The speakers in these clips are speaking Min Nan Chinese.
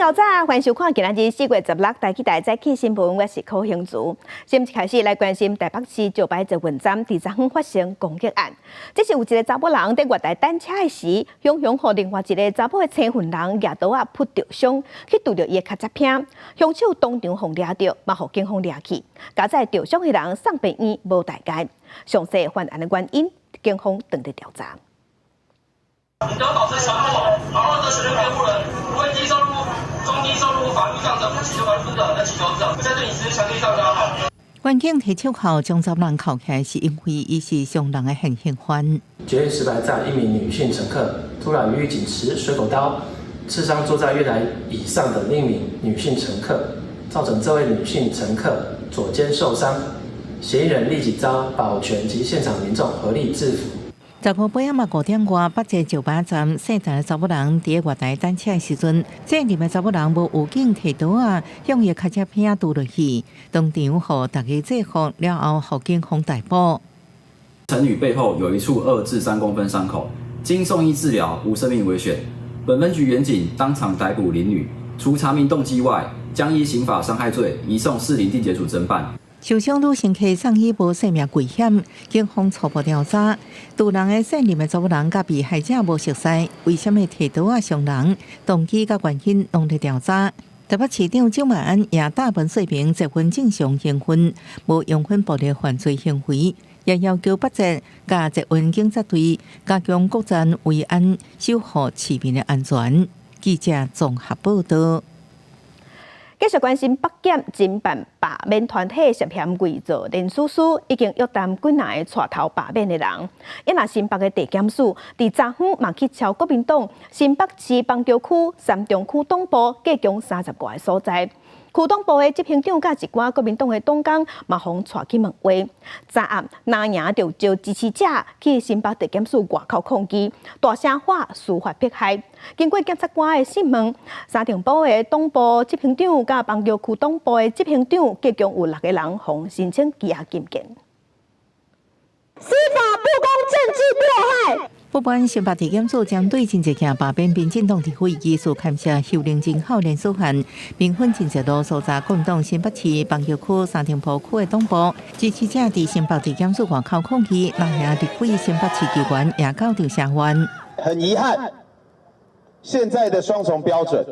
𠢕早，歡迎收看今仔日4月16台語台早起新聞，我是柯興竹。先一開始來關心台北市石牌捷運站佇昨昏發生攻擊案。這是有一个查某人佇月台等車的時，雄雄予另外一个查某的青雲人舉刀仔撲著傷，去拄著伊的跤脊骿，兇手當場予掠著，嘛予警方掠去。佳哉著傷的人送病院無代誌。詳細犯案的原因，警方正佇調查。你都要保持沉默，然後得選任辯護人，為低收入、中低收入法律上的不請求分的的請求者，不再對你實施強制上交。員警提手銬將查某人銬起來，是因為伊是傷人的現行犯。捷運石牌站一名女性乘客突然於警持水果刀刺傷坐在月台椅上的另一名女性乘客，造成這位女性乘客左肩受傷，嫌疑人立即遭保全及現場民眾合力制服。15晡仔嘛5點外，北捷石牌站姓陳的查某人佇月台等車的時陣，姓林的查某人無預警提刀仔，向伊跤脊骿拄落去，當場予大家制服了後，予警方逮捕。陳女背後有一處2至3公分傷口，經送醫治療，無生命危險。本分局員警當場逮捕林女，除查明動機外，將依刑法傷害罪移送士林地檢署偵辦。受傷女乘客送醫無生命危險，警方初步調查，拄人的姓林的查某人佮被害者無熟似，為啥物提刀仔傷人？動機佮原因攏佇調查。台北市長蔣萬安也大本說明，捷運正常營運，無容許暴力犯罪行為，也要求北捷佮捷運警察隊加強各站維安，守護市民的安全。記者綜合報道。繼續關心北檢偵辦罷免團體涉嫌偽造聯署書，已經約談幾若个帶頭罷免的人。也若新北的地檢署，佇昨昏嘛去抄國民黨新北市板橋區、三重區黨部，共共35个所在。區黨部的執行長佮一寡國民黨的黨工嘛，予帶去問話。昨暗藍營就召支持者去新北地檢署外口抗議，大聲喊司法迫害。經過檢察官的訊問，三重埔的黨部執行長佮板橋區黨部的執行長，共共有六个人予申請羈押禁見。司法不公，政治迫害。不管新北地檢署針對真濟件罷免民進黨立委疑似牽涉幽靈人口連鎖案，兵分真濟路搜查國民黨新北市板橋區、三重埔區的黨部，支持者佇新北地檢署外口抗議，藍營立委新北市議員也到場聲援。很遺憾，現在的雙重標準，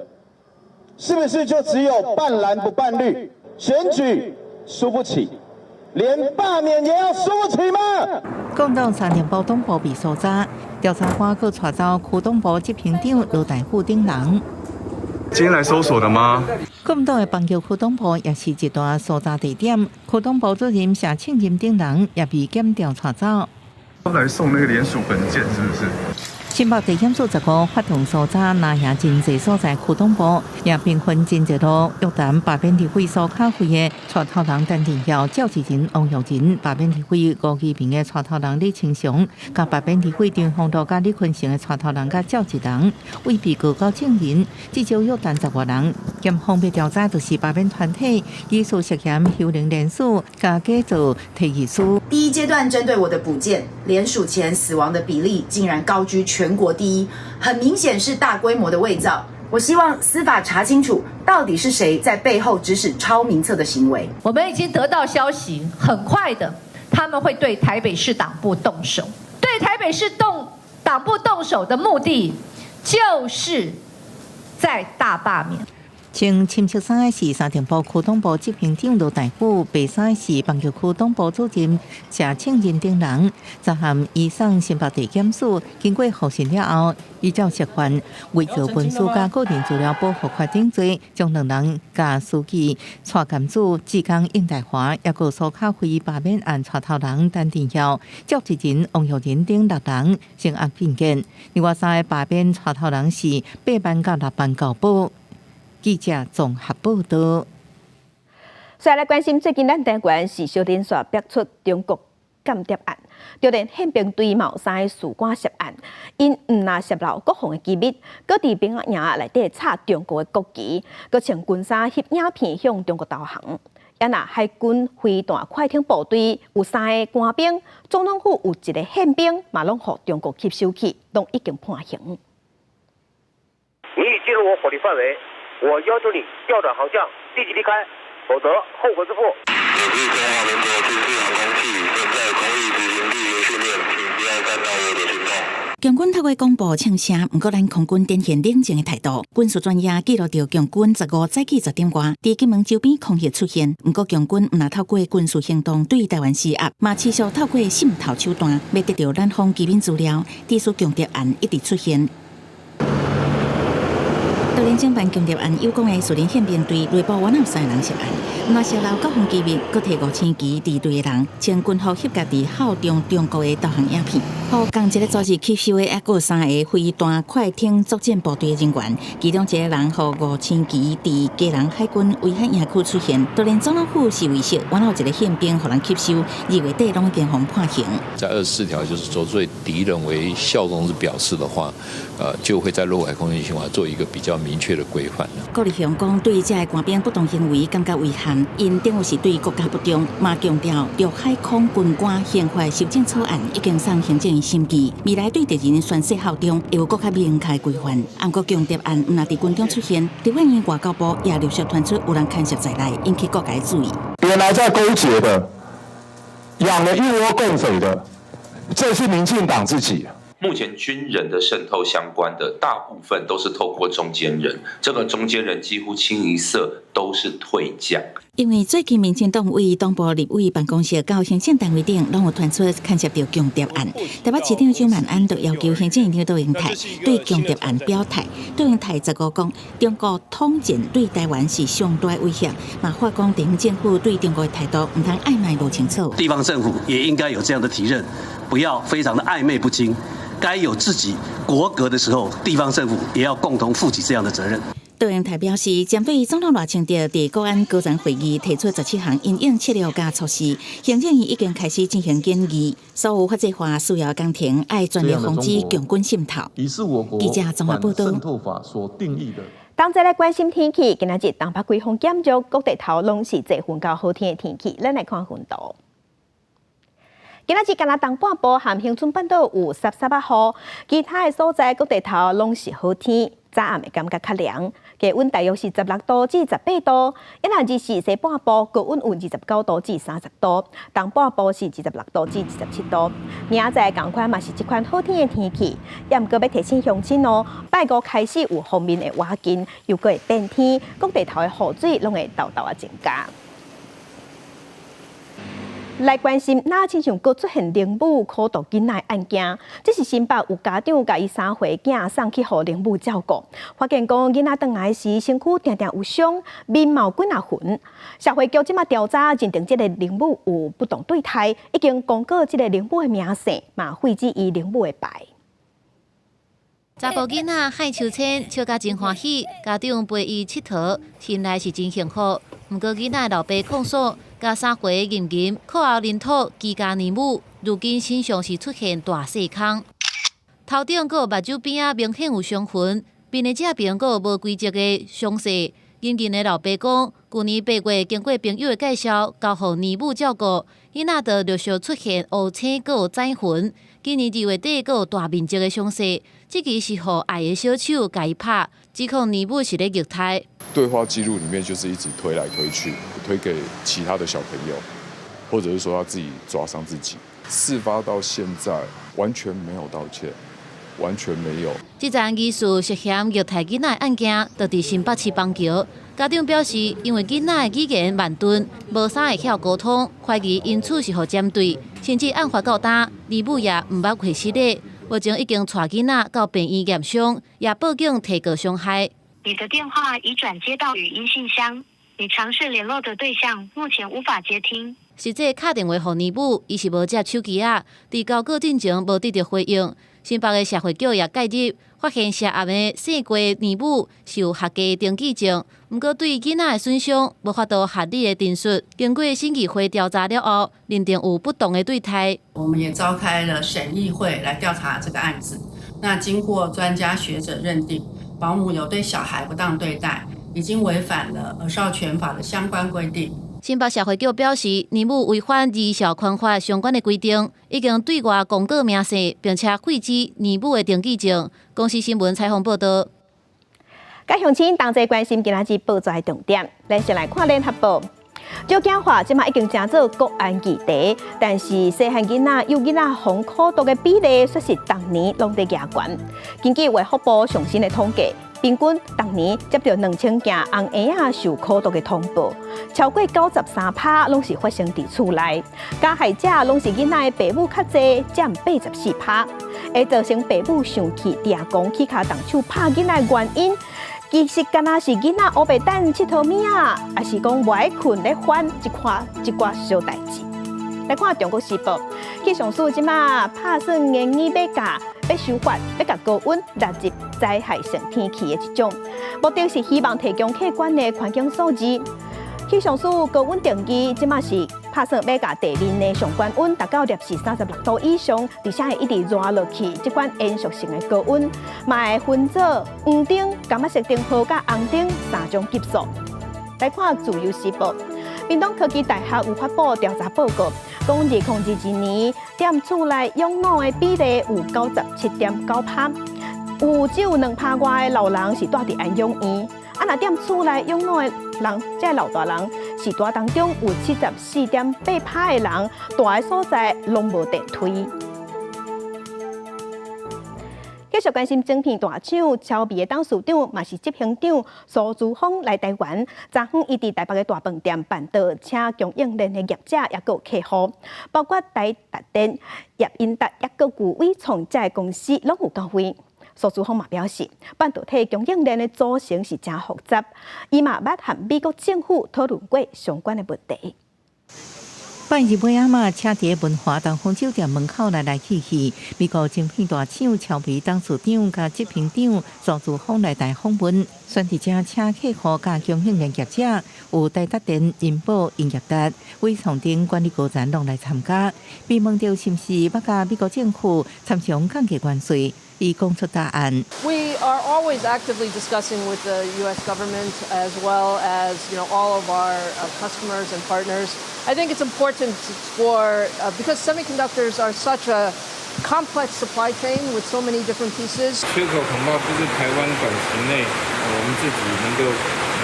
是不是就只有扮藍不扮綠？選舉輸不起，連罷免也要輸不起嗎？國民黨三重埔黨部被搜查，調查官閣帶走區黨部執行長羅大富等人。今天來搜索的嗎？國民黨的板橋區黨部也是一大搜查地點，區黨部主任謝慶仁等人也被檢調帶走。來送那個聯署文件，是不是？新北地檢署15發動搜查，藍營真濟所在區黨部，也兵分真濟路約談罷免立委蘇卡會的帶頭人陳廷耀、趙志仁、王玉仁，罷免立委吳怡平的帶頭人李清雄，佮罷免立委張宏樂佮李坤成的帶頭人佮趙志人，為被告到證人，至少約談10外人。檢方欲調查就是罷免團體疑似涉嫌幽靈連署，佮假造提議書。第一階段針對我的補件，聯署前死亡的比例竟然高居全國第一，很明顯是大規模的偽造。我希望司法查清楚，到底是誰在背後指使抄名冊的行為。我們已經得到消息，很快的，他們會對台北市黨部動手。對台北市動黨部動手的目的，就是在大罷免。穿深色衫的是三重埔區黨部執行長羅大富，白衫的是板橋區黨部主任謝慶仁等人。昨暗移送新北地檢署，經過複審了後，依照涉犯偽造文書佮個人資料保護法等罪，將兩人佮書記蔡甘子、志工應大華，抑閣蘇卡會罷免案帶頭人陳廷耀、趙志仁、王玉仁等六人聲押禁見。另外三个罷免帶頭人是8萬到6萬交保。記者綜合報道。再來關心最近咱台灣是小連續爆出中國間諜案，就連憲兵隊嘛有三个士官涉案，𪜶毋但洩露國防的機密，閣佇兵仔營內底插中國的國旗，閣穿軍衫翕影片向中國投降。也若海軍飛彈快艇部隊有三个官兵，總統府有一个憲兵，嘛攏予中國吸收去，攏已經判刑。你已進入我火力範圍。我要求你調轉航向，立即離開，否則後果自負。我是中華民國軍事航空器，正在空域執行例行訓練，請不要干擾我的行動。共軍透過廣播嗆聲，毋過咱空軍展現冷靜的態度。軍事專家記錄著共軍15早起10點外，佇金門周邊空域出現。毋過共軍毋但透過軍事行動對台灣施壓，嘛持續透過滲透手段，欲得著咱方機密資料，致使共諜案一直出現。當年偵辦共諜案有功的士林憲兵隊內部原來有三個人涉案，毋但泄露國防機密，閣提五星旗支隊的人穿軍服翕家己效忠中國的導航影片，予仝一個組織吸收的，猶閣有三个飛彈快艇作戰部隊的人員，其中一個人予五星旗佇基隆海軍威海營區出現，當然總統府是威脅，原來有一個憲兵予人吸收，2月底攏已經予判刑。在24條就是說，對敵人為效忠之表示的話，就會在陸海空軍刑法做一個比較明確的規範。郭立雄講，對這个官兵不當行為感覺遺憾，𪜶等於是對國家不忠，嘛強調陸海空軍官刑法修正草案已經送行政院審議，未來對敵人宣誓效忠會有閣較明確規範。毋過共諜案毋但佇軍中出現，立法院外交部也陸續傳出有人牽涉在內，引起各界注意。原來在勾結的，養了一窩共匪的，這是民進黨自己。目前軍人的滲透相關的大部分都是透過中間人，這個中間人幾乎清一色都是退將。因為最近民進黨為黨部立委辦公室到行政單位頂，攏有傳出牽涉著共諜案。台北市長蔣萬安就要求行政院長卓榮泰對共諜案表態。卓榮泰15講，中國統戰對台灣是上大威脅，嘛話講地方政府對中國的態度毋通曖昧無清楚。地方政府也應該有這樣的體認，不要非常的曖昧不清。該有自己國格的時候，地方政府也要共同負起這樣的責任。卓榮泰表示，針對總統賴清德佇國安高層會議提出17項因應策略佮措施，行政院已經開始進行研議。所有法制化需要工程，愛全力防止共軍滲透。記者綜合報道。滲透法所定義的。當陣來關心天氣，今仔日東北季風減弱，各地頭攏是濟雲到好天的天氣。咱來看雲圖。今仔日干焦東半部和恆春半島有濕濕仔雨，其他的所在各地頭攏是好天，早暗會感覺較涼，低溫大約是16度至18度。若是西半部高溫有29度至30度，東半部是26度至27度。明仔載仝款嘛是這款好天的天氣，也毋過欲提醒鄉親哦，拜五開始有鋒面的倚近，又閣會變天，各地頭的雨水攏會沓沓仔增加。來關心，若親像閣出現靈母苦毒囡仔的案件，這是新北有家長共伊三歲囝送去予靈母照顧，發現講囡仔轉來時身軀定定有傷，面嘛有幾若痕。社會局這馬調查認定這个靈母有不當對待，已經公告這个靈母的名姓，嘛廢止伊靈母的牌。查埔囡仔幌秋千，笑甲真歡喜，家長陪伊𨑨迌，聽來是真幸福。毋過囡仔老爸控訴，共三歲吟吟苦喉認土居家奶母，如今身上是出現大細空，頭頂閣目睭邊仔明顯有傷痕，面的這邊閣有無規則的傷勢。吟吟的老爸講，舊年8月經過朋友的介紹，交予奶母照顧，囡仔就陸續出現烏青閣有紫痕。今年2月底閣有大面積的傷勢，這支是予愛的小手共伊拍，指控奶母是咧虐待。對話記錄裡面就是一直推來推去，推給其他的小朋友，或者是說他自己抓傷自己。事發到現在完全沒有道歉，完全沒有。這樁疑似涉嫌虐待囡仔的案件，就佇新北市板橋。家長表示，因為囡仔的語言慢鈍，無啥會曉溝通，懷疑因此是予針對，甚至案發到今，奶母也毋捌會失禮。目前已經帶囡仔到病院驗傷，也報警提告傷害。你的電話已轉接到語音信箱，你嘗試聯絡的對象目前無法接聽。實際敲電話予奶母，伊是無接手機仔，佇交稿進前無得著回應。新北的社會局也介入，發現涉案的姓郭奶母是有學家登記證，毋過對囡仔的損傷無法度合理的陳述。經過審議會調查了後，認定有不當的對待。我們也召開了審議會來調查這個案子。那經過專家學者認定，保姆有對小孩不當對待，已經違反了兒少權法的相關規定。新北社會局表示，奶母違反兒少權法相關的規定，已經對外公告名姓，並且廢止奶母的登記證。公視新聞採訪報道。佮鄉親同齊關心今仔日報紙的重點，咱先來看聯合報。少子化這馬已經成做國安議題，但是細漢囡仔幼囡仔予苦毒的比例，卻是逐年攏佇加懸。根據衛福部上新的統計，平均逐年接著2000件紅嬰仔受苦毒的通報，超過93%攏是發生佇厝內，加害者攏是囡仔的爸母較濟，佔84%。會造成爸母生氣、掠狂起跤動手拍囡仔的原因，其實敢若是囡仔烏白等𨑨迌物仔，抑是講無愛睏咧煩這款這寡小代誌。來看《中國時報》，氣象署這馬拍算研擬欲共欲修法，欲共高溫納入災害性天氣的一種，目的是希望提供客觀的環境數字。氣象署高溫定義，這馬是拍算欲共地面的上懸溫達到攝氏36度以上，而且會一直熱落去，這款延續性的高溫，嘛會分做黃燈、柑仔色燈號佮紅燈三種級數。來看《自由時報》，屏東科技大學有發布調查報告，講2022年踮厝內養老的比例有97.9%，有只有2%外的老人是住佇安養院。啊，若踮厝內養老的人，這老大人是蹛當中有74.8%的人蹛的所在攏無電梯。繼續關心晶片大廠超微的董事長，嘛是執行長蘇姿豐來台灣。昨昏伊佇台北的大飯店辦桌，請供應鏈的業者，抑閣有客戶，包括台達電、葉英達，抑閣有緯創這个公司攏有到會。蘇姿豐嘛表示，半導體供應鏈的組成是誠複雜，伊嘛捌和美國政府討論過相關的問題。拜日尾仔嘛，車佇文華東方酒店門口來來去去。美國晶片大廠超微董事長佮執行長蘇姿豐來台訪問，選佇遮請客戶佮供應鏈業者，有台達電、仁寶、英業達、緯創等管理高層攏來參加。被問著是毋是欲佮美國政府參詳降低關稅，伊講出答案。 We are always actively discussing with the U.S. government as well as all of our customers and partners. I think it's important for because semiconductors are such a complex supply chain with so many different pieces. 缺口恐怕不是台灣短期內我們自己能夠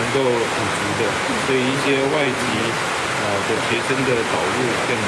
補足的，所以一些外籍的學生的導入變得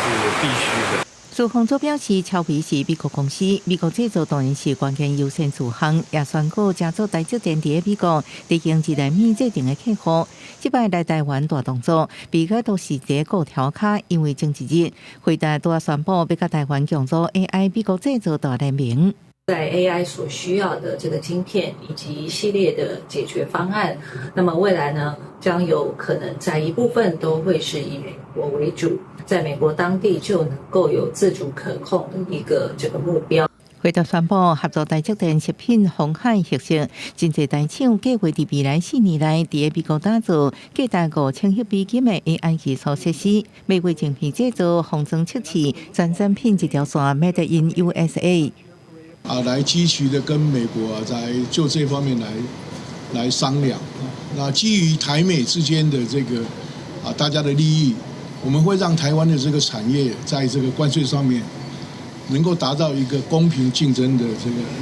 是必須的。蘇方則表示，超微是美國公司，美國製造當然是關鍵優先事項，也宣告成做台積電佇美國提供一納米製程的客戶。這擺來台灣大動作，比較都是佇顧頭跤，因為前一日輝達拄仔宣布欲佮台灣共組 AI 美國製造大聯盟。在 AI 所需要的這個晶片以及一系列的解決方案，那麼未來呢，將有可能在一部分都會是以美國為主，在美國當地就能夠有自主可控的一個這個目標。輝達宣布合作台積電食品鴻海核心，真濟大廠計劃佇未來4年內，佇美國打造價值5000億美金的 AI 基礎設施，欲為晶片製造、封裝測試、全產品這條線 Made in USA。啊，來積極的跟美國啊，在就這方面來商量。那基於台美之間的這個啊，大家的利益，我們會讓台灣的這個產業在這個關稅上面能夠達到一個公平競爭的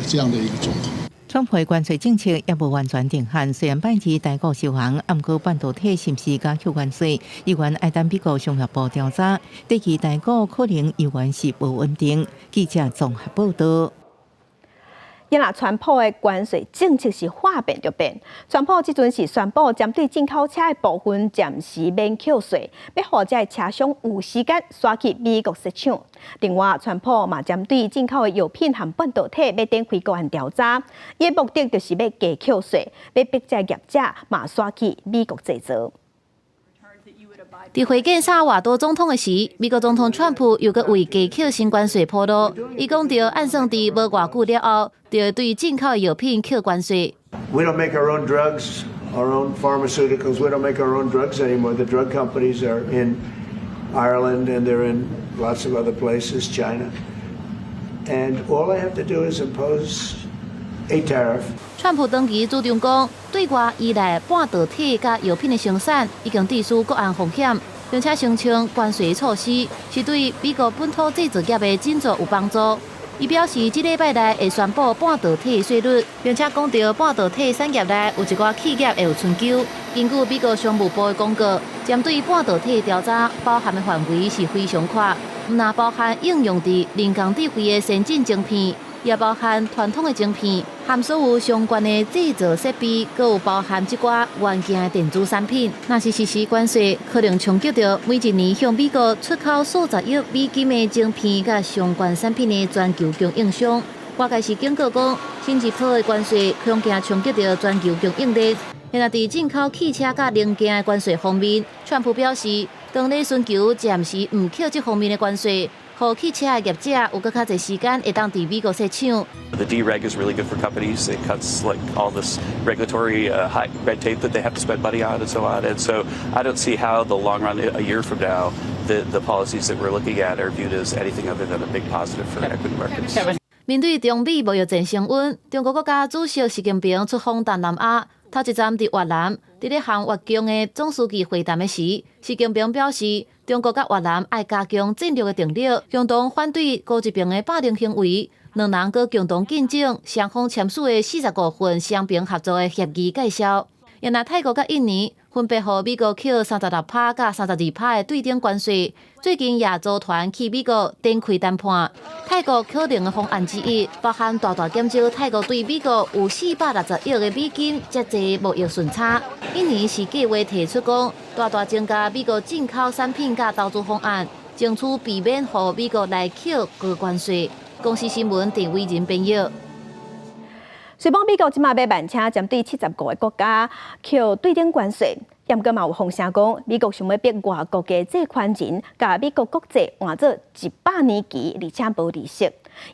這樣的一個狀況。川普關稅政策猶無完全定案，雖然拜二台股收紅，毋過半導體是毋是加扣關稅，猶原愛等美國商業部調查。短期台股可能猶原是無穩定。記者綜合報道。伊若川普的關稅政策是話變就變，川普這陣是宣布針對進口車的部分暫時免扣稅，欲予這个車商有時間徙去美國設廠。另外，川普嘛針對進口的藥品和半導體欲展開國安調查，伊的目的就是欲加扣稅，欲逼這業者嘛徙去美國製造。佇會見薩瓦多總統的時，美國總統川普又閣為加扣新關稅鋪路。伊講著按算佇無偌久了後，就會對進口的藥品扣關稅。 We don't make our own drugs, our own pharmaceuticals. We don't make our own drugs anymore. The drug companies are in Ireland and they're in lots of other places, China. And all I have to do is impose a tariff. 川普長期主張講，對外依賴半導體佮藥品的生產已經致使國安風險，並且聲稱關稅措施是對美國本土製造業的振作有幫助。伊表示，這禮拜內會宣布半導體稅率，並且講著半導體產業內有一寡企業會有春秋。根據美國商務部的公告，針對半導體調查包含的範圍是非常闊，毋但包含應用佇人工智慧的先進晶片，也包含傳統的晶片，含所有相關的製造設備，閣有包含這寡元件的電子產品。若是實施關稅，可能衝擊著每一年向美國出口數十億美金的晶片佮相關產品的全球供應商。外界是警告講，新一波的關稅恐驚衝擊著全球供應鏈。現在佇進口汽車佮零件的關稅方面，川普表示，當咧尋求暫時毋課這方面的關稅，予汽車的業者有閣較濟時間會當佇美國設廠。 The dereg is really good for companies. It cuts like all this regulatory high red tape that they have to spend money on and so on. And so I don't see how the long run, a year from now, the policies that we're looking at are viewed as anything other than a big positive for equity markets. 面對中美貿易戰升溫，中國國家主席習近平出訪東南亞，頭一站佇越南，佇咧和越共的總書記會談的時，習近平表示，中國佮越南愛加強戰略的定力，共同反對高級別的霸凌行為。兩人閣共同見證雙方簽署的45份雙邊合作的協議介紹。若泰國佮印尼分別予美國課36%佮32%的對等關稅。最近也組團去美國展開談判。泰國可能的方案之一，包含大大減少泰國對美國有460億的美金遮濟貿易順差。印尼是計劃提出講，大大增加美國進口產品佮投資方案，爭取避免予美國來課高關稅。公視新聞鄭偉仁編譯。雖講美國這馬欲慢車針對75個國家課對等關稅，毋過嘛有風聲講，美國想欲逼外國的債權人共美國國債換做100年期，而且無利息。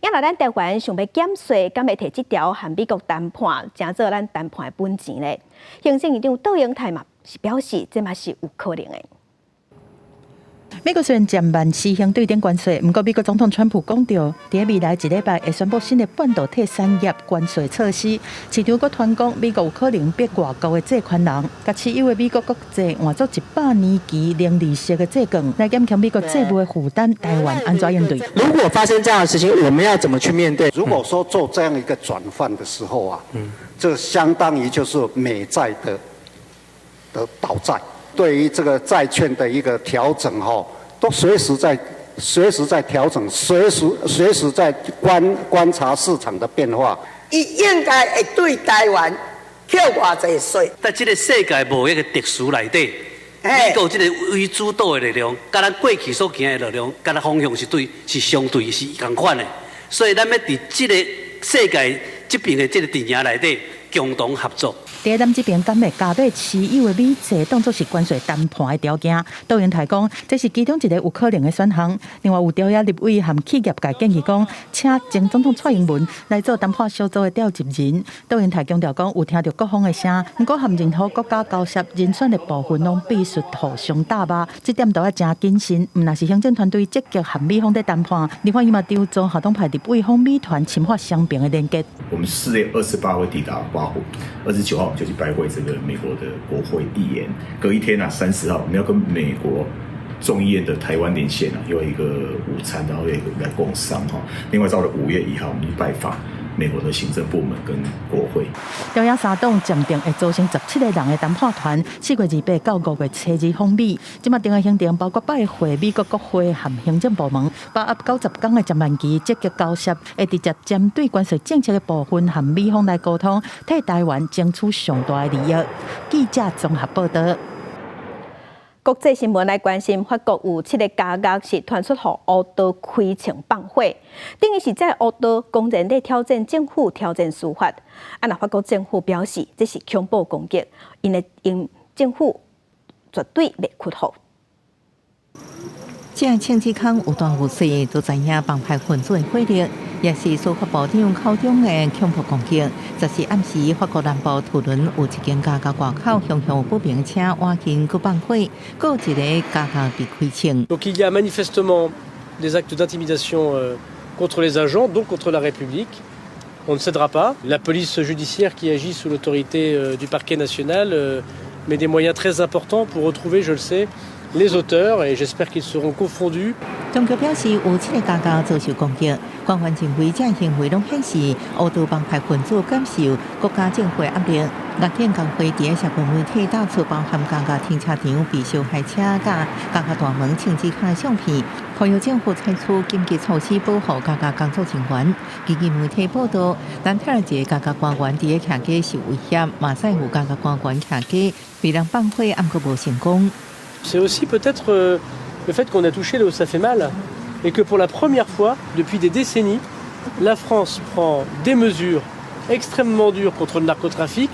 也若咱台灣想欲減稅，敢會提這條和美國談判，成做咱談判的本錢咧？行政院長杜英泰嘛是表示，這嘛是有可能的。美國雖然暫慢施行對等關稅，毋過美國總統川普講著，佇未來一禮拜會宣布新的半導體產業關稅措施。市場閣傳講，美國有可能逼外國的債權人，共持有的美國國債換做100年期零利息的債券，來減輕美國債務的負擔。台灣按怎應對？如果發生這樣的事情，我們要怎麼去面對？如果說做這樣一個轉換的時候啊，這相當於就是美債的倒債。對於這個債券的一個調整，哈，都隨時在調整，隨時在觀察市場的變化。伊應該會對台灣扣偌濟稅？在這個世界貿易的秩序內底，美國這個為主導的力量，佮咱過去所行的力量，敢若方向是對，是相對是仝款的。所以，咱欲佇這個世界這邊的這個陣營內底共同合作。佇咱這邊敢會加碼持有的美債當作是關稅談判的條件。杜英泰講，這是其中一個有可能的選項。另外，有朝野立委和企業界建議講，請前總統蔡英文來做談判小組的召集人。杜英泰強調講，有聽著各方的聲，毋過和任何國家交涉人選的部分，攏必須互相搭吧。這點都愛誠謹慎。毋但是行政團隊積極和美方佇談判，另外伊嘛敦促黨派立委訪美團深化雙邊的連結。我們4月28號會抵達華府，29號我們就去拜會這個美國的國會議員。隔一天啊，30號我們要跟美國眾議院的台灣連線啊，有一個午餐，然後有一個來共商哈。另外到了5月1號，我們去拜訪美國的行政部門跟國會。朝野三黨暫定會組成17個人的談判團，4月28到5月初二訪美。這馬定的行程包括拜會美國國會和行政部門，把握90天的暫慢期積極交涉，會直接針對關稅政策的部分和美方來溝通，替台灣爭取上大的利益。記者綜合報道。國際新聞來關心，法國有七个監獄是傳出予烏刀開槍放火，等於是這烏刀公然咧挑戰政府、挑戰司法。啊，若法國政府表示這是恐怖攻擊，𪜶的𪜶政府絕對袂屈服。這槍支空有大有細，都知影幫派分子的火力，也是司法部長口中的恐怖攻擊。14暗時，法國南部圖倫有一間監獄外口，雄雄不明車倚近閣放火，閣有一个監獄被開槍。 Donc il y a manifestement des actes d'intimidation contre les agents, donc contre la République. On ne cédera pas. La police judiciaire qui agit sous l'autorité du parquet national met des moyens très importants pour retrouver, je le sais, Les auteurs et j'espère qu'ils seront confondus. 當局表示，有七个家教遭受攻擊，官員認為這行為攏顯示烏道幫派分子感受國家政府壓力。壓境工會佇社群媒體打出包含加價停車場被燒害車佮加價大門清潔卡相片，呼籲政府採取緊急措施保護加價工作人員。根據媒體報道，南特爾一個加價官員佇咧徛街受威脅，馬賽有加價官員徛街被人放火，毋過無成功。 C'est aussi peut-être le fait qu'on a touché là où ça fait mal et que pour la première fois depuis des décennies, la France prend des mesures extrêmement dures contre le narcotrafic,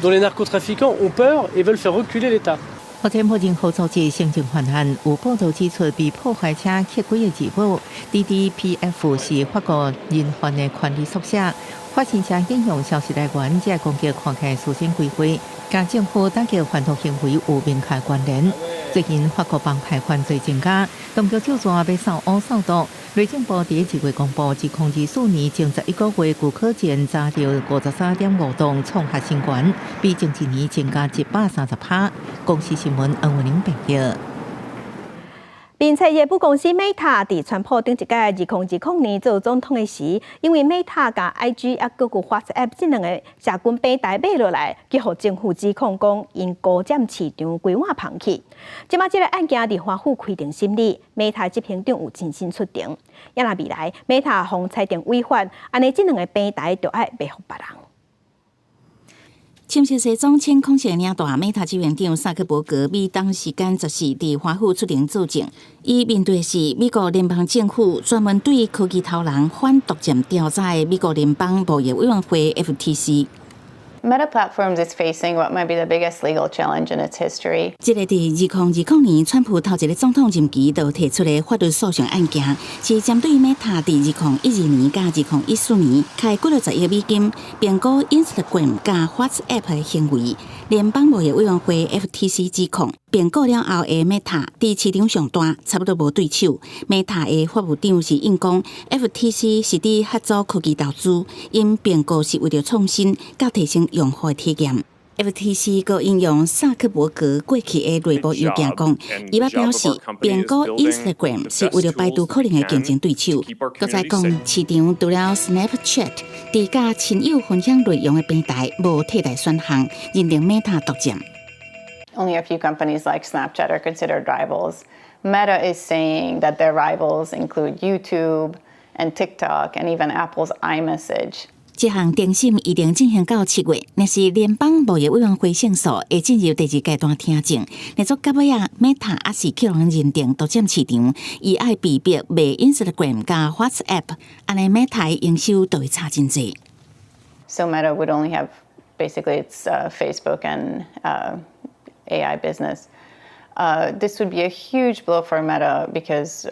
dont les narcotrafiquants ont peur et veulent faire reculer l'État. 目前無任何組織承認犯案，有報道指出被破壞車刻幾個字母 DDPF 是法國人犯的權力縮寫。法新社引用消息來源，這個攻擊看起來事先規劃，佮政府打擊販毒行為有明確關聯。最近法國幫派犯罪增加，當局手段欲掃烏掃毒。內政部佇2月公布，2024年前11個月，具考證查著53.5棟創下新高，比前一年增加130%。公視新聞黃文玲報導。面冊的母公司 Meta 佇川普頂一屆2020年做總統的時，因為 Meta 共 IG 啊，閣有 WhatsApp 這兩個社群平台買落來，去予政府指控講𪜶孤佔市場，規碗捧去。這馬這个案件佇華府開庭審理，Meta 執行長有親身出庭。啊若未來 Meta 予裁定違法，按呢這兩个平台就愛賣予別人。深色西裝淺孔色領帶，Meta 執行長薩克伯格美東時間14佇華府出庭作證，伊面對是美國聯邦政府專門對科技頭人反獨佔調查的美國聯邦貿易委員會 FTC。 Meta Platforms is facing what might be the biggest legal challenge in its history. 這個佇2020年，川普頭一个總統任期就提出的法律訴訟案件，是針對 Meta 佇2012年佮2014年開幾落十億美金併購 Instagram 佮 WhatsApp 的行為。聯邦貿易委員會 FTC 指控，併購了後的 Meta 佇市場上大，差不多無對手。Meta 的法務長是應講，FTC 是佇喝阻科技投資，𪜶併購是為著創新，佮提升用戶的體驗。FTC 閣引用薩克伯格過去的內部郵件講，伊捌表示併購 Instagram 是為著排除可能的競爭對手。閣再講，市場除了 Snapchat，佇佮親友分享內容的平台無替代選項，認定 Meta 獨佔。 Only a few companies like Snapchat are considered rivals. Meta is saying that their rivals include YouTube and TikTok and even Apple's iMessage. 這項庭審預定進行到7月，若是聯邦貿易委員會勝訴，會進入第二階段聽證。若做到尾仔，Meta 猶是予人認定獨佔市場，伊愛被逼賣 Instagram 佮 WhatsApp，按呢 Meta 的營收就會差真濟。 So Meta would only have basically its Facebook and AI business. This would be a huge blow for Meta because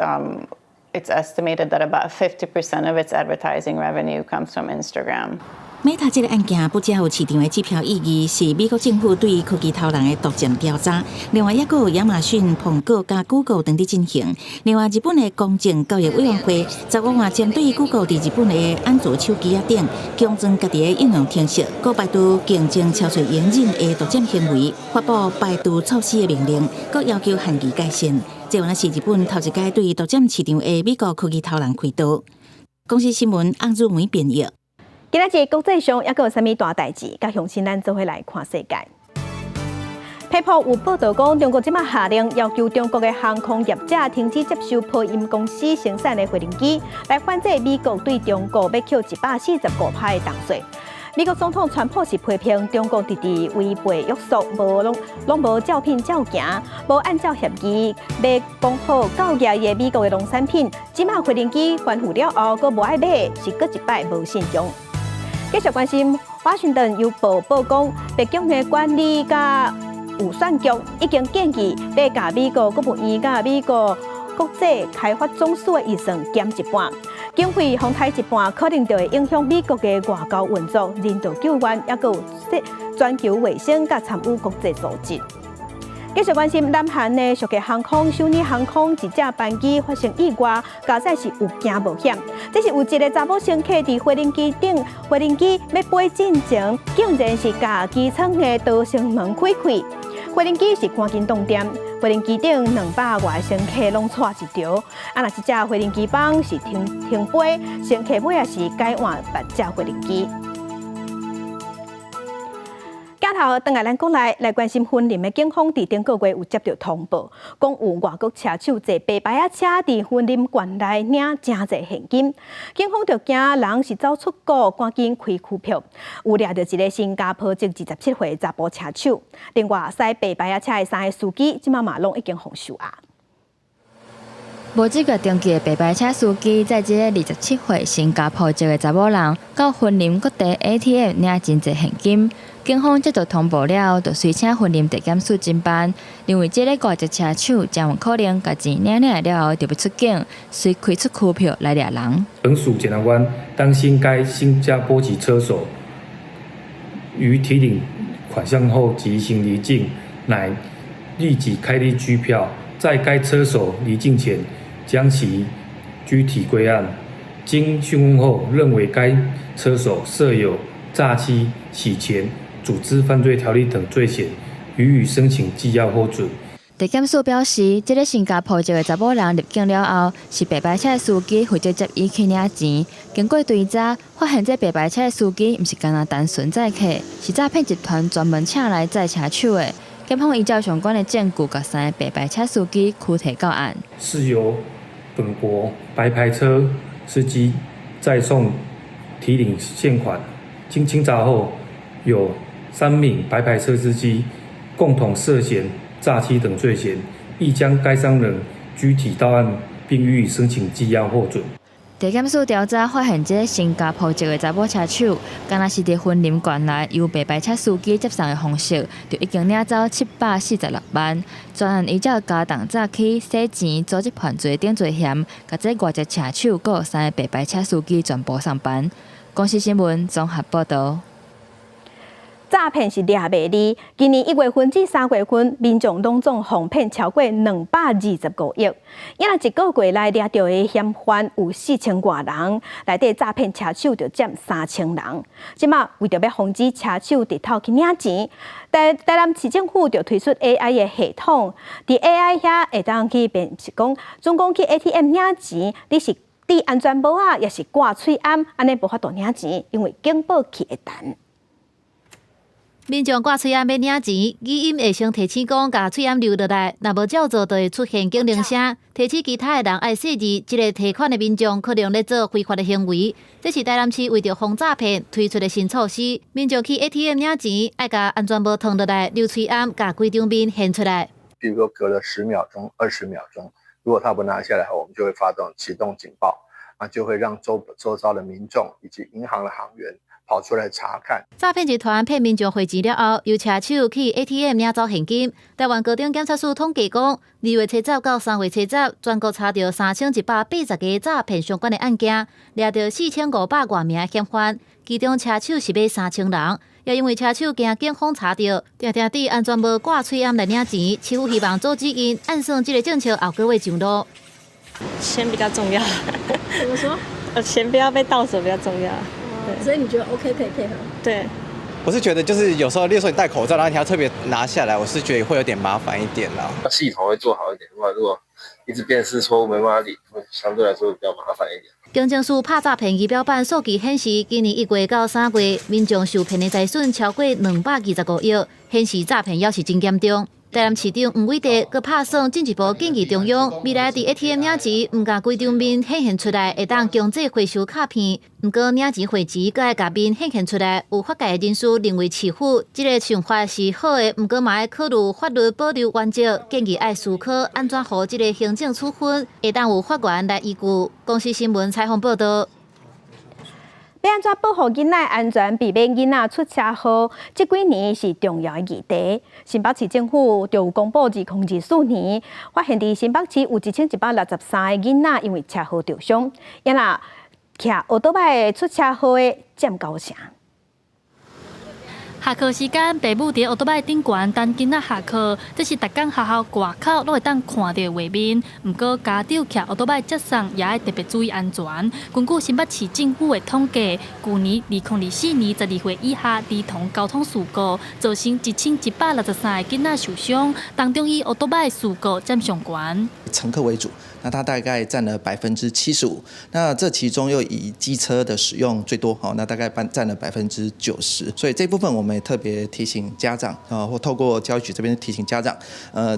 it's estimated that about 50% of its advertising revenue comes from Instagram. Meta 這个案件不只有市場的指標意義，是美國政府對科技頭人的獨佔調查。另外，抑閣有亞馬遜、蘋果佮 Google 等佇進行。另外，日本的公正交易委員會10月針對 Google 佇日本的安卓手機仔頂強裝家己的應用程式，閣排除競爭超濟容忍的獨佔行為，發布排除措施的命令，閣要求限期改善。這原來是日本頭一擺對獨佔市場的美國科技頭人開刀。公視新聞洪汝梅編譯。今仔日國際上猶閣有啥物大代誌？佮鄉親咱做伙來看世界。彭博有報道講，中國這馬下令要求中國的航空業者停止接受波音公司生產的飛行機，來反制美國對中國欲扣145%的重稅。美國總統川普是批評中國直直違背約束，無攏攏無照片照行，無按照協議欲講好購入的美國的農產品，這馬飛行機還付了後，閣無愛買，是閣一擺無信用。繼續關心，華盛頓郵報報講，白宮的管理佮預算局已經建議欲共美國國務院佮美國國際開發總署的預算減一半，經費予刣一半，可能就會影響美國的外交運作、人道救援，抑閣有全球衛生佮參與國際組織。繼續關心南韓的雪國航空、首爾航空一架班機發生意外，駕駛是有驚無險。這是有一个查某乘客佇飛行機頂，飛行機欲飛進前，竟然是共機艙的逃生門開開。無人機是趕緊動點，無人機頂200外乘客攏𤆬一條。啊，若這隻無人機幫是停停飛，乘客尾仔是改換別隻無人機。鏡頭轉來咱國內來關心雲林的警方，佇頂個月有接著通報，講有外國車手坐白牌仔車佇雲林縣內領誠濟現金，警方就驚人是走出國，趕緊開拘票，有掠著一个新加坡籍27歲查埔車手，另外駛白牌仔車的三个司機，這馬嘛攏已經予收押。無資格登記的白牌車司機，載這个27歲新加坡籍的查某人，到雲林各地 ATM 領真濟現金。警方接到通報了後，就隨請雲林地檢署偵辦，認為這个外籍車手誠有可能共錢領領了後就欲出境，遂開出拘票來掠人。本署檢察官擔心該新加坡籍車手於提領款項後即行離境，乃立即開立拘票，在該車手離境前將其拘提歸案。經訊問後，認為該車手涉有詐欺、洗錢、組織犯罪條例等罪嫌，予以申請羈押獲准。地檢署表示，這个新加坡籍的查某人入境了後，是白牌車的司機負責接伊去領錢。經過追查，發現這白牌車的司機毋是干焦單純載客，是詐騙集團專門請來載車手的。檢方依照相關的證據，共三个白牌車司機拘提到案。是由本國白牌車司機載送提領現款，經清查後，有3名白牌車司機共同涉嫌詐欺等罪嫌，亦將該三人拘提到案，並予以申請羈押獲准。地檢署調查發現，這个新加坡籍的查某車手，敢若是佇雲林縣內由白牌車司機接送的方式，就已經領走746萬。專案依照加重詐欺、洗錢、組織犯罪等罪嫌，共這外籍車手閣有三个白牌車司機全部送辦。公視新聞綜合報導。詐騙是掠袂離，今年1月份至3月份，民眾攏總予騙超過225億。抑若一個月內掠著的嫌犯有4000外人，內底詐騙車手就佔3000人。這馬為著欲防止車手佇偷去領錢，台南市政府就推出 AI 的系統，佇 AI 遐會當去辨識講，總講去 ATM 領錢，你是戴安全帽仔，抑是掛喙罨，按呢無法度領錢，因為警報器會彈。民眾掛喙罨欲領錢，語音會先提醒講，共喙罨留落來，若無照做，就會出現警鈴聲，提醒其他的人愛細膩。這个提款的民眾可能咧做非法的行為。這是台南市為著防詐騙推出的新措施。民眾去 ATM 領錢，愛共安全帽脫落來，留喙罨，共規張面現出來。比如說隔了10秒鐘、20秒鐘，如果他不拿下來，我們就會發動啟動警報，啊，就會讓周遭的民眾以及銀行的行員跑出來查看。詐騙集團騙民眾匯錢了後，由車手去 ATM 領走現金。台灣高等檢察署統計講，2月初十到3月初十，全國查著3180個詐騙相關的案件，掠著4500外名嫌犯，其中車手是欲3000人。也因為車手驚警方查著，定定戴安全帽掛喙罨來領錢，市府希望阻止𪜶按算這个政策後閣會上路。錢比較重要。怎麼說？錢不要被盜走比較重要。所以你覺得 OK 可以配合？對。我是覺得就是有時候，例如說你戴口罩，然後你要特別拿下來，我是覺得會有點麻煩一點啦。系統會做好一點的話，如果一直辨識錯誤沒辦法理，會相對來說比較麻煩一點。警政署拍詐騙儀表板數據顯示，今年1月到3月，民眾受騙的財損超過225億，顯示詐騙猶是真嚴重。台南市長黃偉哲閣拍算進一步建議中央，未來佇 ATM 領錢，毋共規張面顯現出來，會當強制回收卡片。毋過領錢匯錢，閣愛共面顯現出來。有法界人士認為市府這个想法是好的，毋過嘛愛考慮法律保留原則，建議愛思考按怎予這个行政處分會當有法源來依據。公視新聞採訪報導。欲按怎保護囡仔安全，避免囡仔出車禍，這幾年是重要的議題。新北市政府就有公布，2024年發現佇新北市有1163個囡仔因為車禍著傷，抑若騎歐多擺出車禍的佔九成。下課時間，爸母佇歐多擺頂懸等囡仔下課，這是逐工學校外口攏會當看著的畫面。毋過家長騎歐多擺接送也愛特別注意安全。根據新北市政府的統計，舊年2024年12歲以下兒童交通事故造成1163個囡仔受傷，當中以歐多擺事故佔上懸。乘客為主，那它大概佔了75%，那這其中又以機車的使用最多，那大概佔了90%，所以這部分我們也特別提醒家長啊，或透過教育局這邊提醒家長，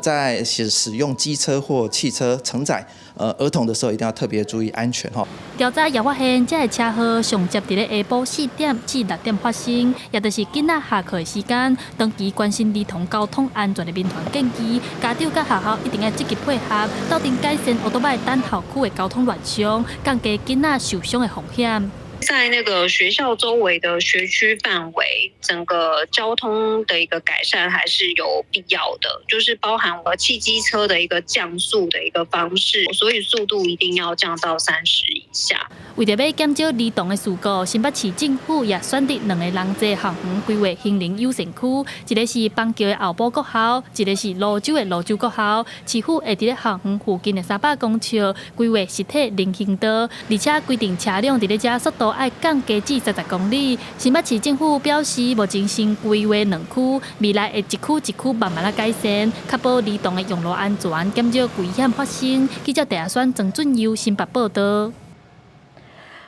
在使用機車或汽車承載兒童的時候，一定要特別注意安全哈。調查也發現，這个車禍上捷佇咧下晡4點至6點發生，也就是囡仔下課的時間。長期關心兒童交通安全的民團建議，家長佮學校一定愛積極配合，鬥陣改善歐多擺等校區的交通亂象，降低囡仔受傷的風險。在那個學校周圍的學區範圍，整個交通的一個改善還是有必要的，就是包含了汽機車的一個降速的一個方式，所以速度一定要降到30以下。為著欲減少兒童的事故，新北市政府也選擇兩個人濟校園規劃行人友善區，一个是板橋的後埔國校，一个是蘆洲的蘆洲國校。市府會佇咧校園附近的300公尺規劃實體人行道，而且規定車輛佇咧遮速度愛降低至30公里。新北市政府表示，目前先規劃兩區，未來會一區一區慢慢仔改善，確保兒童的用路安全，減少危險發生。記者鄭亞選、曾俊佑新北報導。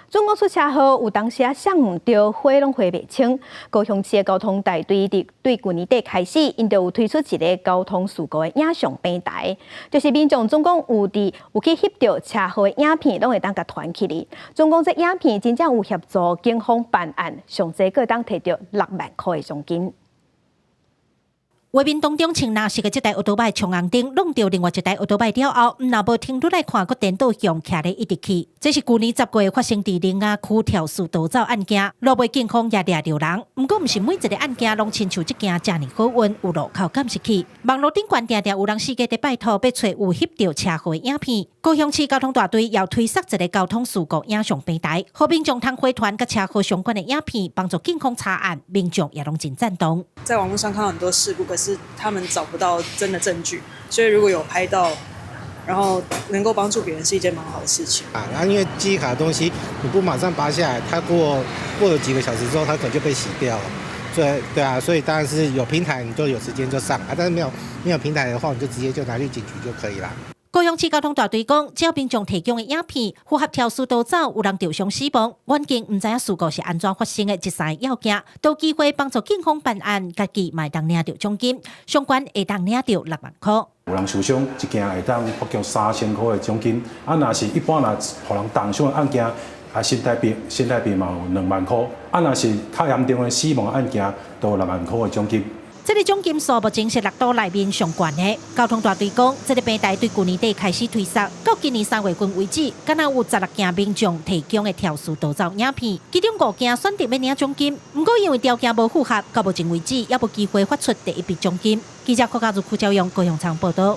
總講出車禍，有當時啊，摔毋著，火攏火袂清。高雄市的交通大隊佇對舊年底開始，𪜶就有推出一个交通事故的影像平台，就是民眾總講有佇有去翕著車禍的影片，攏會當共傳起來。總講這影片真正有協助警方辦案，上濟閣會當提著6萬箍的獎金。畫面當中，穿藍色的這台歐多擺衝紅燈，挵著另外一台歐多擺了後，毋若無停落來看，閣顛倒向徛咧一直去。這是舊年10月發生佇苓雅區肇事逃走案件，路尾警方也掠著人。毋過，毋是每一个案件攏親像這件遮爾好運，有路口監視器。網路頂懸定定有人四界佇拜託，欲揣有翕著車禍的影片。高雄市交通大隊又推捒一个交通事故影像平台，予民眾通回傳佮車禍相關的影片，幫助警方查案，民眾也攏真贊同。在網路上看到很多事故，可是他們找不到真的證據，所以如果有拍到，然後能夠幫助別人是一件蠻好的事情。啊，那因為記憶卡的東西，你不馬上拔下來，它過了幾個小時之後，它可能就被洗掉了。對對啊，所以當然是有平台你就有時間就上啊，但是沒有平台的話，你就直接就拿去警局就可以了。高雄市交通大隊講，只要民眾提供的影片符合肇事逃走，有人受傷死亡，遠景毋知影事故是按怎發生的，這三個要件，都有機會幫助警方辦案，家己嘛會當領著獎金，上懸會當領著6萬箍。有人受傷，一件會當發給3000箍的獎金。啊，若是一般若予人重傷的案件，啊，新台幣嘛有2萬箍。啊，若是較嚴重的死亡案件，都有6萬箍的獎金。這个獎金數目前是6都內面上懸的。交通大隊講，這个平台對舊年底開始推捒，到今年3月份為止，敢若有16件民眾提供的肇事逃走影片，其中五件選擇欲領獎金，毋過因為條件無符合，到目前為止猶無機會發出第一筆獎金。記者郭家如、柯昭勇、高雄場報導。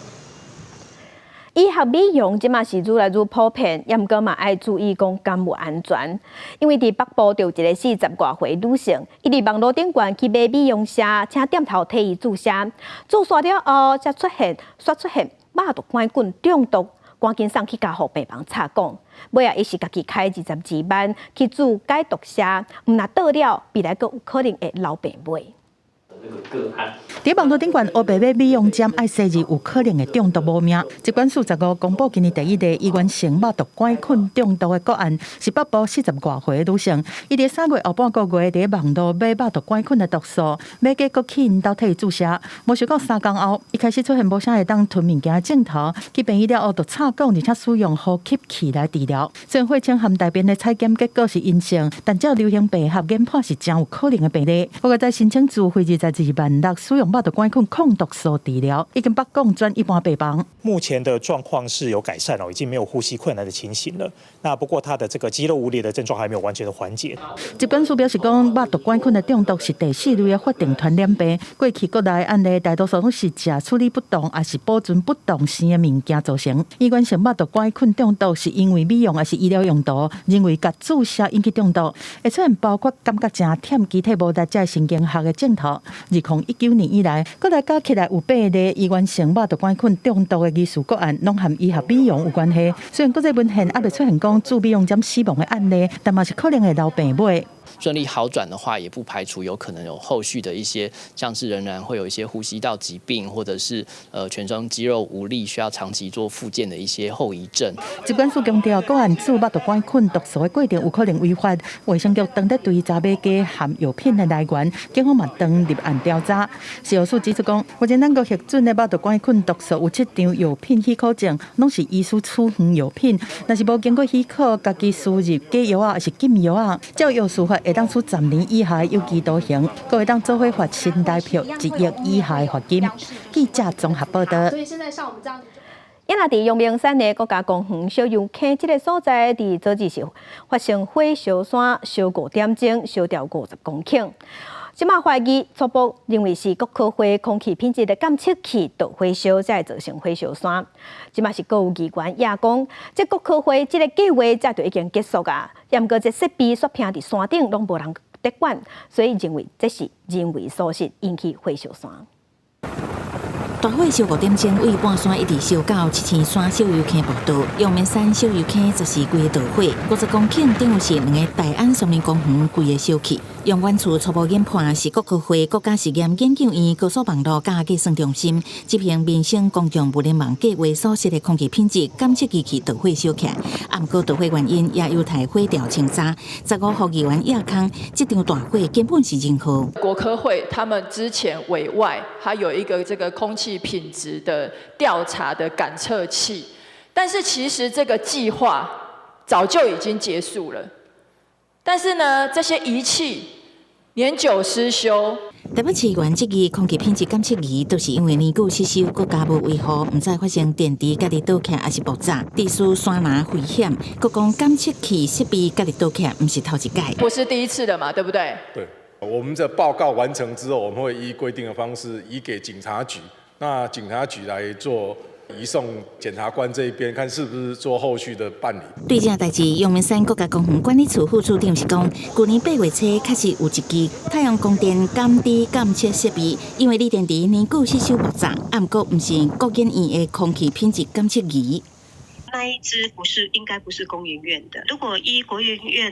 醫學美容這馬是愈來愈普遍，也毋過嘛愛注意講敢有安全。因為佇北部就有一个40外歲女性，伊佇網路頂懸去買美容射，請店頭替伊注射，注射了後才出現，煞出現肉毒桿菌中毒，趕緊送去加護病房插管。尾仔伊是家己開22萬去注解毒射，毋若倒了，未來閣有可能會流病尾。佇網路頂懸烏白買美容針愛洗字有可能會中毒無命。疾管署15公布今年第一例醫源性肉毒桿菌中毒的個案，是北部40外歲的女性。伊佇3月後半個月佇網路買肉毒桿菌的毒素，買過閣去𪜶兜替伊注射。無想到3工後，伊開始出現無啥會當吞物件的症頭，去病院了後，就插管，而且使用呼吸器來治療。雖然血清和大便的採檢結果是陰性，但照流行病學研判是誠有可能的病例。不過在申請自費二十22.6萬使用肉毒桿菌抗毒素治療，已經北降轉一般病房。目前的狀況是有改善了，已經沒有呼吸困難的情形了。那不過他的這個肌肉無力的症狀還沒有完全的緩解。疾管署表示講，肉毒桿菌的中毒是第四類的法定傳染病。過去國內案例大多數攏是食處理不當，抑是保存不當生的物件造成。醫源性肉毒桿菌中毒是因為美容抑是醫療用途，人為共注射引起中毒，會出現包括感覺誠忝、肢體無力這神經學的症頭。2019年以來，國內加起來有八例醫源性肉毒桿菌中毒的疑似個案，攏和醫學美容有關係。雖然國際文獻猶未出現講注美容針死亡的案例，但嘛是可能會留病尾。順利好轉的話，也不排除有可能有後續的一些，像是仍然會有一些呼吸道疾病，或者是全身肌肉無力，需要長期做復健的一些後遺症。疾管署強調，個案注肉毒桿菌毒素的過程有可能違法，衛生局當咧追查買家含藥品的來源，警方嘛當立案調查。食藥署指出講，目前咱國核准的肉毒桿菌毒素有七張藥品許可證，攏是醫師處方藥品，若是無經過許可，家己輸入假藥仔抑是禁藥仔，照藥師法會當處10年以下有期徒刑，閣會當做伙罰新台票1億以下的罰金。記者綜合報道。也若佇陽明山的國家公園小油坑這个所在，佇昨日是發生火燒山，燒5點鐘，燒掉50公頃。這馬懷疑初步認為是國科會空氣品質的監測器導火燒，才會造成火燒山。這馬是閣有議員也講，這國科會這个計劃早就已經結束啊，毋過這設備煞徛佇山頂，攏無人咧管，所以認為這是人為疏失引起火燒山。大火燒5點鐘，對半山一直燒到七星山小油坑步道。陽明山小油坑則是規个著火，50公頃等於是兩个大安森林公園規个燒去。陽原處初步研判是國科會國家實驗研究院高速網路佮計算中心執行民生公共物聯網計畫所設的空氣品質監測儀器著火燒起來，毋過著火原因也有待火調清查。15號議員葉康，這場大火根本是人禍。國科會他們之前委外，還有一個這個空氣品質的調查的感測器，但是其實這個計劃早就已經結束了。但是呢，這些儀器年久失修。台北市議員質疑空氣品質監測儀，都是因為年久失修，閣加無維護，毋知發生電池家己倒起來，抑是爆炸，致使山林危險。閣講監測器設備家己倒起來，毋是頭一擺。不是第一次了嘛，對不對？對，我們這報告完成之後，我們會依規定的方式移給警察局，那警察局來做移送檢察官這一邊，看是不是做後續的辦理。對這代誌，陽明山國家公園管理處副處長是講，舊年8月初確實有一支太陽光電感知監測設備，因為鋰電池年久失修爆炸，毋過毋是國研院的空氣品質監測儀。那一支不是，應該不是工研院的。如果依國研院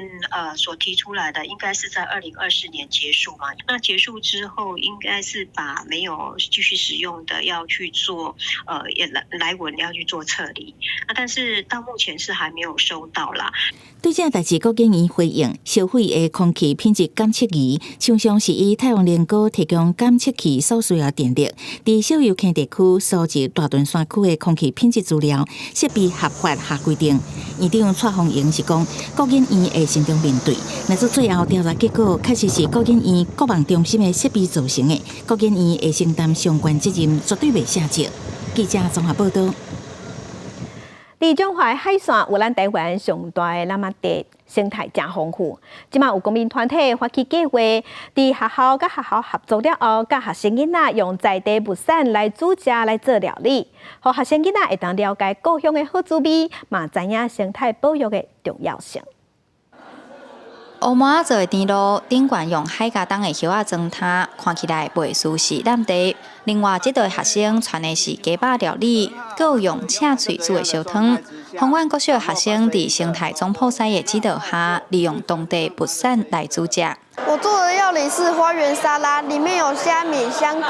所提出來的，應該是在2024年結束嘛。那結束之後，應該是把沒有繼續使用的要去做也來來文要去做撤離。啊，但是到目前是還沒有收到啦。對這代誌，國研院回應，燒毀的空氣品質監測儀，常常是以太陽能鍋提供監測器所需要電力。佇小油坑地區收集大屯山區的空氣品質資料，設備合法合規定。院長蔡豐榮是講，國研院會慎重面對。若是最後調查結果確實是國研院國網中心的設備造成的，國研院會承擔相關責任，絕對袂卸責。記者綜合報道。佇彰化海線有咱台灣上大的湳仔地，生態誠豐富。這馬有公民團體發起計劃，佇學校佮學校合作了後，教學生囡仔用在地物產來煮食來做料理，予學生囡仔會當了解故鄉的好滋味，嘛知影生態保育的重要性。烏麻仔做的甜露，頂懸用海茄冬的葉仔裝湯，看起來袂輸是湳地。另外，這隊學生傳的是雞肉料理，閣有用赤喙煮的燒湯。豐原國小的學生佇生態總鋪師的指導下，利用當地物產來煮食。我做的料理是花園沙拉，裡面有蝦米、香菇、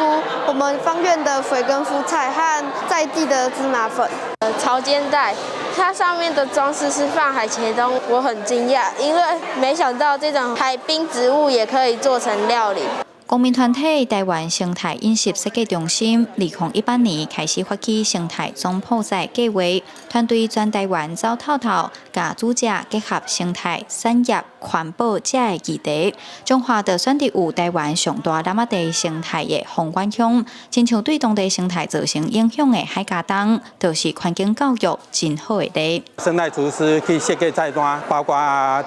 我們芳苑的水根蔬菜和在地的芝麻粉。潮間帶，它上面的裝飾是放海茄冬，我很驚訝，因為沒想到這種海濱植物也可以做成料理。公民團體臺灣生態飲食設計中心，2018年開始發起生態總鋪仔計劃，團隊全臺灣走透透，共煮食結合生態、產業、環保這个議題。彰化就選擇有臺灣上大湳仔地生態的豐原鄉，親像對當地生態造成影響的海家東，就是環境教育真好的例。生態廚師去設計菜單，包括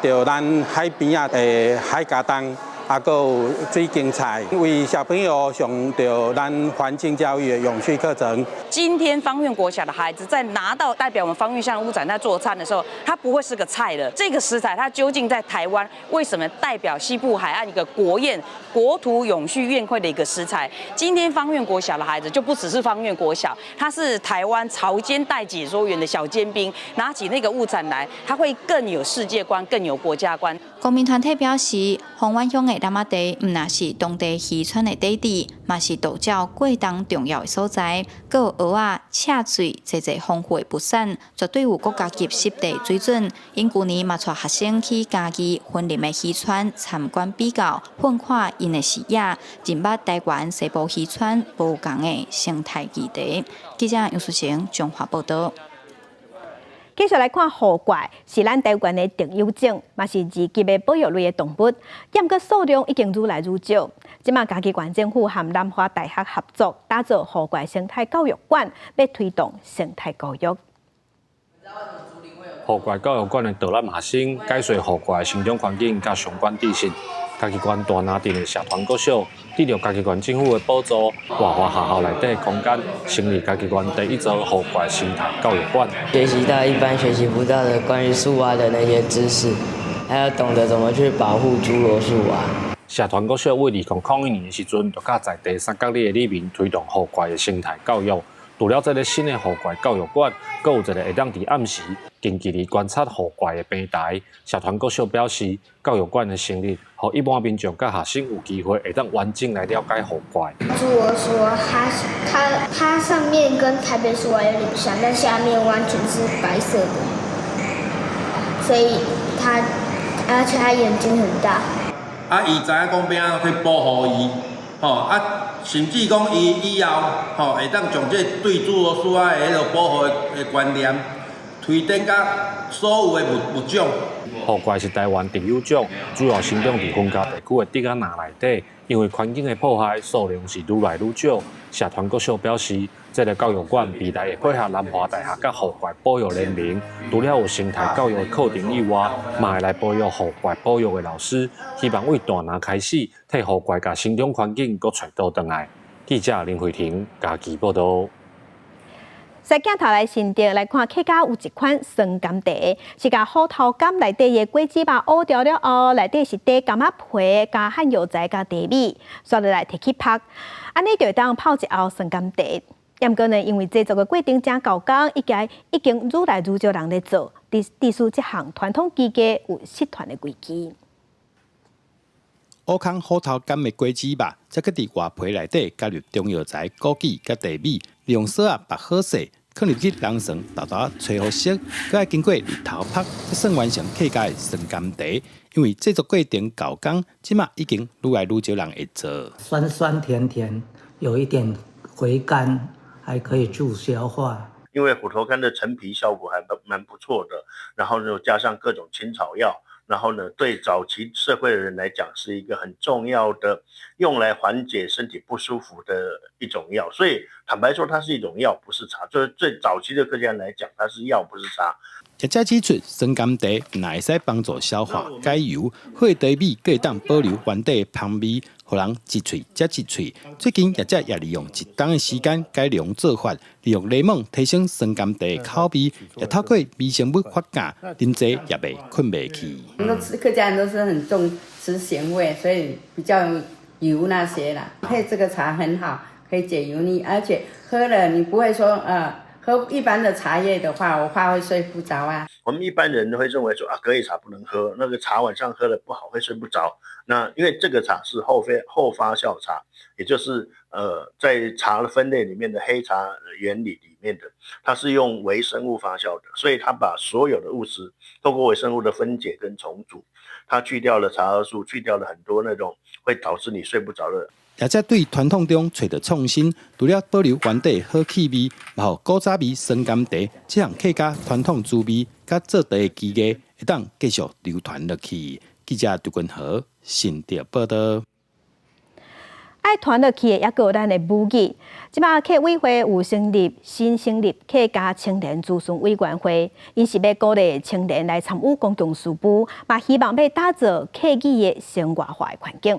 著咱海邊仔的海家東。啊，閣有水芹菜，為小朋友上著咱環境教育的永續課程。今天芳苑國小的孩子在拿到代表我們芳苑鄉的物產在做餐的時候，它不會是個菜了。這個食材它究竟在台灣為什麼代表西部海岸一個國宴、國土永續宴會的一個食材？今天芳苑國小的孩子就不只是芳苑國小，他是台灣潮間帶解說員的小尖兵，拿起那個物產來，他會更有世界觀，更有國家觀。公民團體表示，豐原鄉的湳仔地毋但是當地漁村的底地，嘛是渡鳥過冬重要的所在。閣有蚵仔、赤水，濟濟豐富的物產，絕對有國家級濕地水準。𪜶舊年嘛帶學生去嘉義雲林的漁村參觀比較，擴闊𪜶的視野，認捌臺灣西部漁村無仝的生態議題。記者楊淑成彰化報導。繼續來看鵠怪，是咱臺灣的特有種，嘛是二級的保育類的動物，毋過數量已經愈來愈少。這馬嘉義縣政府和南華大學合作，打造鵠怪生態教育館，欲推動生態教育。鵠怪教育館的導覽學生解說鵠怪生長環境佮相關知識。嘉義縣大林鎮的社團國小，得著嘉義縣政府的補助，活化學校內底的空間，成立嘉義縣第一座鵠怪生態教育館。學習到一般學習不到的關於樹蛙的那些知識，還要懂得怎麼去保護諸羅樹蛙。社團國小為2001年的時陣，就佮在地三角里的里民推動鵠怪的生態教育。除了這个新的鵠怪教育館，閣有一個會當佇暗時近距離觀察鵠怪的平台。社團國小表示，教育館的成立，予一般民眾佮學生有機會會當完整來了解鵠怪。諸羅樹蛙，它上面跟台北樹蛙有點像，但下面完全是白色的，所以它而且它眼睛很大。啊，伊知影講欲按怎去保護伊，吼啊，甚至講伊以後吼會當將這對諸羅樹蛙的彼个保護的觀念推展甲所有的物種。鵠怪是臺灣特有種，主要生長佇雲嘉地區的竹仔林內底。因為環境的破壞，數量是愈來愈少。社團國小表示，這个教育館未來會配合南華大學佮鵠怪保育聯盟，除了有生態教育的課程以外，嘛會來培育鵠怪保育的老師，希望為大林開始替鵠怪共生長環境閣揣倒轉來。記者林慧婷嘉義報導。踅鏡頭來新竹來看，客家有一款酸柑茶，是共虎頭柑內底的果子肉挖掉了後，內底是塊柑仔皮加漢藥材佮茶米，煞落來提去曝，按呢就會當泡一甌酸柑茶。毋過呢，因為製作的過程誠猴工，已經愈來愈少人咧做，致使這項傳統技藝有失傳的危機。挖空虎頭柑的果子肉，再閣佇外皮內底加入中藥材、枸杞佮茶米，利用索仔縛好勢，囥入去人床沓沓仔吹予熟，閣愛經過日頭曝，才算完成客家的酸柑茶。因為製作過程猴工，這馬已經愈來愈少人會做。酸酸甜甜，有一點回甘，還可以助消化。因為虎頭柑的陳皮效果還蠻不錯的，然後呢加上各種青草藥。然後呢，對早期社會的人來講，是一個很重要的用來緩解身體不舒服的一種藥。所以坦白說，它是一種藥，不是茶。就是最早期的客家人來講，它是藥，不是茶。業者指出，酸柑茶毋但會使幫助消化、解油，好的茶米閣會當保留原底的芳味，予人一喙接一喙。最近業者也利用一冬的時間改良做法，利用檸檬提升酸柑茶的口味，也透過微生物發酵，啉茶也袂睏袂去。我們都吃客家人都是很重吃鹹味，所以比較油那些啦。配這個茶很好，可以解油膩，而且喝了你不會說喝一般的茶葉的話，我怕會睡不着啊。我們一般人會認為說啊，隔夜茶不能喝，那個茶晚上喝了不好，會睡不着。那因為這個茶是後發酵茶，也就是在茶的分類裡面的黑茶原理裡面的，它是用微生物發酵的，所以它把所有的物質透過微生物的分解跟重組，它去掉了茶褐素，去掉了很多那種會導致你睡不着的。也在對傳統中揣著創新，除了保留原底好氣味，嘛予古早味酸甘茶這項客家傳統滋味，佮做茶的技藝，會當繼續流傳落去。記者張君和新竹報道。愛傳落去的，猶閣有咱的母語。這擺客委會有成立新成立客家青年諮詢委員會，𪜶是欲鼓勵青年來參與公共事務，嘛希望欲打造客語的生活化的環境。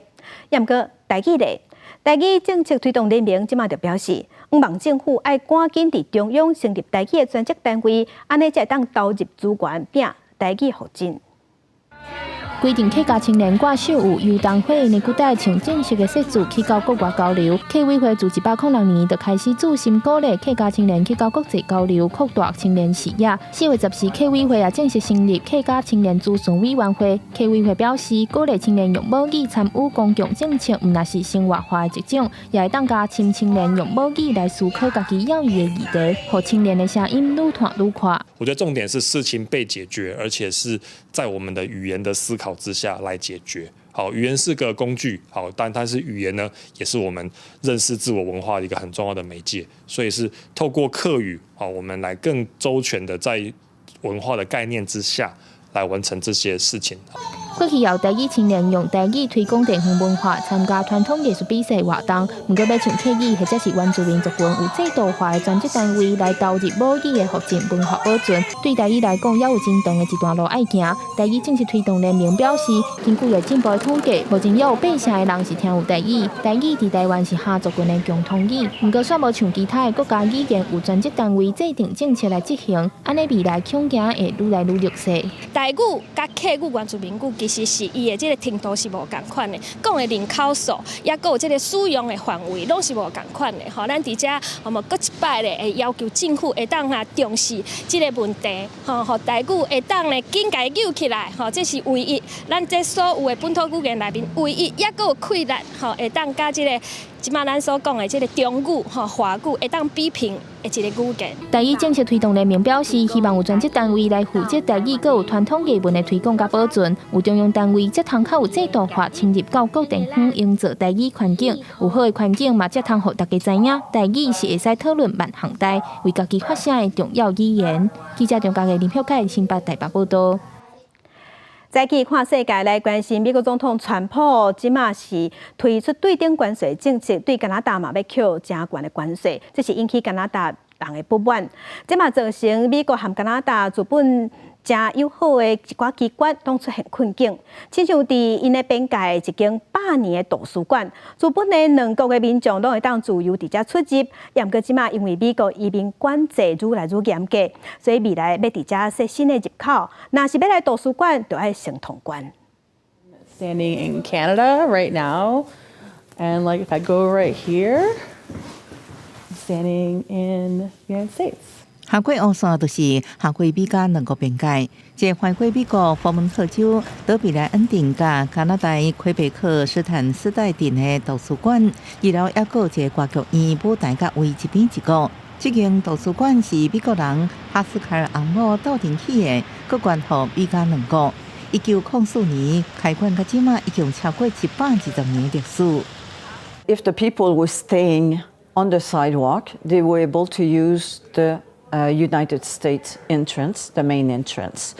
也毋過台語咧，台語政策推動聯盟這擺就表示，向望政府愛趕緊佇中央成立台語的專責單位，按呢才會當投入資源，拚台語復振。規定客家青年掛繡有遊動會呢，古代穿正式的設置去到國外交流。客委會自106年就開始注心鼓勵客家青年去到國際交流，擴大青年視野。4月14，客委會也正式成立客家青年諮詢委員會。客委會表示，鼓勵青年用母語參與公共政策，毋但是生活化的一種，也會當加深青年用母語來思考家己有意的議題，予青年的聲音愈傳愈闊。我覺得重點是事情被解決，而且是在我們的語言的思考之下來解決。好，語言是個工具，好，但是語言呢，也是我們認識自我文化的一個很重要的媒介。所以是透過客語，好，我們來更周全的在文化的概念之下來完成這些事情。過去由台語青年用台語推廣地方文化，參加傳統藝術比賽活動。毋過欲像客語或者是原住民族群有制度化的專職單位來投入母語的復振文化保存，對台語來講，猶有真長的一段路愛行。台語政策推動聯盟表示，根據內政部的統計，目前猶有八成的人是聽有台語。台語佇台灣是哈族群的共通語，毋過煞無像其他的國家語言有專職單位制定政策來執行，按呢未來恐驚會愈來愈弱勢。台語佮客語原住民語其實是伊的這个程度是無仝款的，講的人口數，抑閣有這个使用的範圍，攏是無仝款的。吼，咱佇遮我們閣一擺咧，會要求政府會當啊重視這个問題，吼，予台語會當咧緊共伊救起來，吼，這是唯一，咱這所有的本土語言內面唯一，抑閣有氣力，吼，會當佮這个這擺咱所講的這个中語、吼華語會當比拼的一个語言。台語政策推動聯盟表示，希望有專職單位來負責台語閣有傳統藝文的推廣佮保存，有中央單位才通較有制度化深入到各地方營造台語環境，有好的環境嘛，才通予大家知影台語是會使討論萬項代，為家己發聲的重要語言。記者張家藝、林曉凱新北台北報道。再去看世界來關心，美國總統川普這馬是推出對等關稅政策，對加拿大嘛欲扣誠懸的關稅，這是引起加拿大人的不滿。這嘛造成美國和加拿大原本誠友好的一寡機關攏出現困境，親像佇𪜶的邊界一間百年的圖書館，原本呢兩國的民眾攏會當自由佇遮出入，也毋過這馬因為美國移民管制愈來愈嚴格，所以未來欲佇遮設新的入口，若是欲來圖書館，就愛先通關。 Standing in Canada right now, and like if I go right here, I'm standing in the United States. 跨過烏線就是跨過美加兩國邊界，這橫過美國佛蒙特州德比萊恩鎮佮加拿大魁北克斯坦斯代鎮的圖書館，二樓猶閣有一個歌劇院舞台佮位一邊一個。這間圖書館是美國人哈斯凱爾翁某鬥陣起的，閣捐予美加兩國。1904年開館到這馬已經超過120年歷史。 If the people were staying on the sidewalk, they were able to use the United States entrance, the main entrance,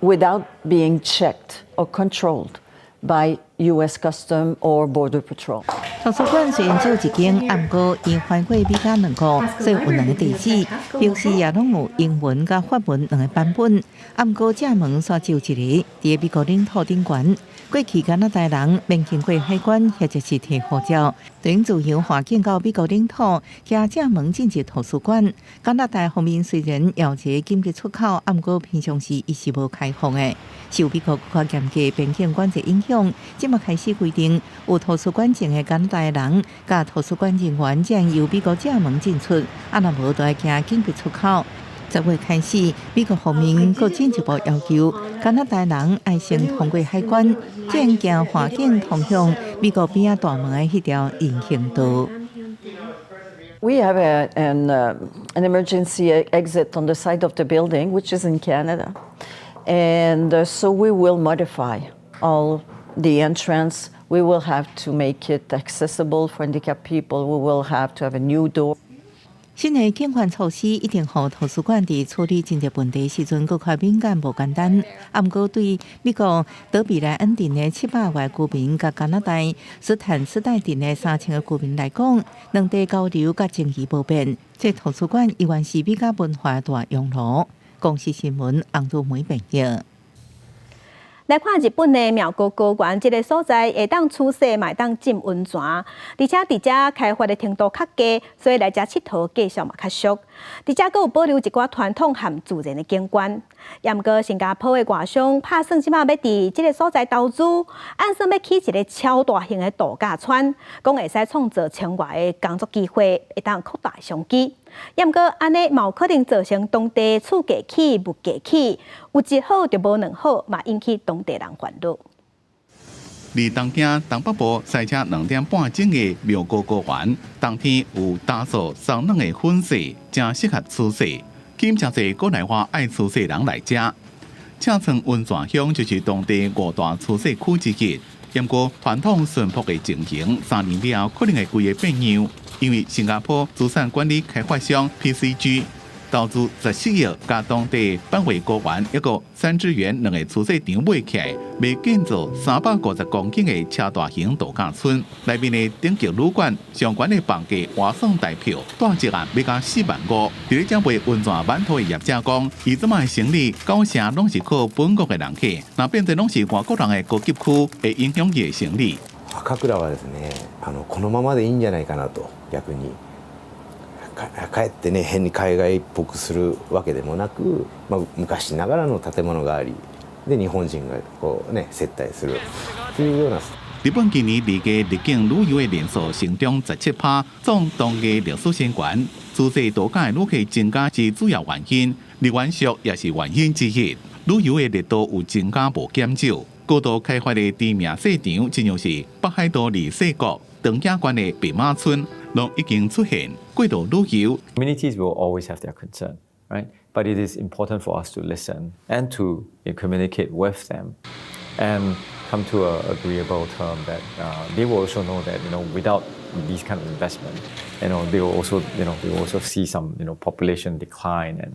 without being checked or controlled by U.S. Custom or Border Patrol. 圖書館雖然只有一間，毋過因橫過美加兩國，所以有兩个地址，標示也攏有英文佮法文兩个版本。毋過正門煞只有一个，佇美國領土頂懸。過去加拿大人免經過海關或者是提護照，等自由跨境到美國領土，經正門進入圖書館。加拿大方面雖然有一個緊急出口，毋過平常時伊是無開放的。受美國較嚴格邊境管制影響，這這馬開始規定，有圖書館證的加拿大人，佮圖書館人員才由美國正門進出，啊若無就愛經緊急出口。10月開始，美國方面閣進一步要求加拿大人愛先通過海關，才經環境通向美國邊仔大門的彼條人行道。 We have an emergency exit on the side of the building, which is in Canada. And so we will modify all the entrance. We will have to make it accessible for handicapped people. We will have to have a new door. 新的減緩措施一定予圖書館佇處理這個問題時陣，閣較敏感無簡單。啊，毋過對美國德比萊恩鎮的700外居民，佮加拿大斯坦斯代鎮的3000個居民來講，兩地交流佮情誼無變。這圖書館依然是美加文化大熔爐。公視新聞洪如梅編譯。來看日本的妙高高原，這个所在會當取雪，嘛會當浸溫泉，而且佇遮開發的程度較低，所以來遮𨑨迌價數嘛較俗。佇遮閣有保留一寡傳統和自然的景觀。也毋過新加坡的外商拍算這馬欲佇這个所在投資，按算欲起一个超大型的度假村，講會使創造千外个工作機會，會當擴大商機。也毋過按呢嘛有可能造成當地厝價起、物價起，有一好就無兩好，嘛引起當地人煩惱。佇東京東北部賽車2點半鐘的妙高高原，冬天有打掃松軟的粉雪，誠適合取雪。吸引誠濟國內外愛取雪人來遮。赤倉溫泉鄉就是當地五大取雪區之一。毋過傳統淳樸的情形，3年了後可能會規个變樣，因為新加坡資產管理開發商 PCG 投資14億，共當地板尾高原抑閣山之源兩个取雪場買起來，欲建造350公頃的超大型度假村。內面的頂級旅館上懸的房價換算台票，蹛一晚欲共4萬5。佇咧遮賣溫泉饅頭的業者講，伊這擺的生意九成攏是靠本國的人客，若變做攏是外國人的高級區，會影響伊的生意。赤倉はですね、このままでいいんじゃないかなと逆に。かえってね変に海外っぽくするわけでもなく、まあ、昔ながらの建物がありで日本人がこうね接待するっていうような。日本今年離家入境旅遊的人數成長17趴，總當地歷史新懸，自濟度假的旅客增加是主要原因，日元俗也是原因之一。旅遊的熱度有增加無減少，過度開發的知名雪場，親像是北海道二世谷、長野縣的白馬村，攏已經出現過度旅遊。 Communities will always have their concern, right? But it is important for us to listen and to communicate with them and come to a agreeable term that they will also know that without these kind of investment, they will also see some population decline and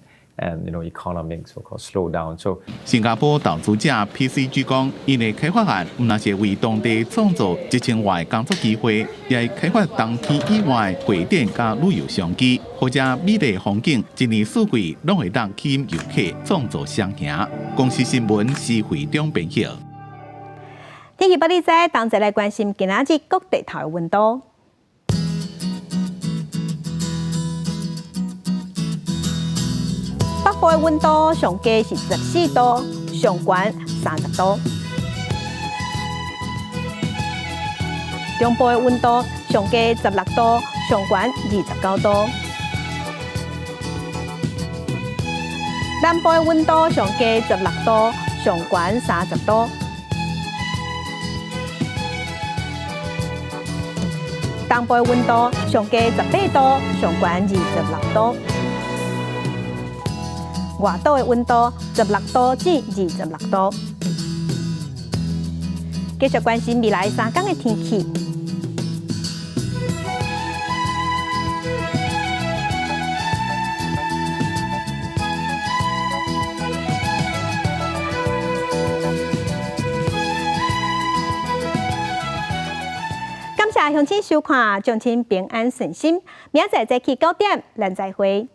economic so-called slowdown. So 新加坡投資者 PCG 講，𪜶的開發案毋但是為當地創造1000外工作機會，也會開發冬天以外會展佮旅遊商機，予遮美麗風景，一年四季攏會當吸引遊客，創造雙贏。公視新聞施惠中編譯。天氣報你知，同齊來關心今仔日各地頭的溫度。北部的溫度上低是14度，上懸30度。中部的溫度上低16度，上懸29度。南部的溫度上低16度，上懸30度。東部的溫度上低18度，上懸26度。外島的溫度16度至26度。繼續關心未來3天的天氣。感謝鄉親收看，祝親平安順心。明仔載早起9點，咱再會。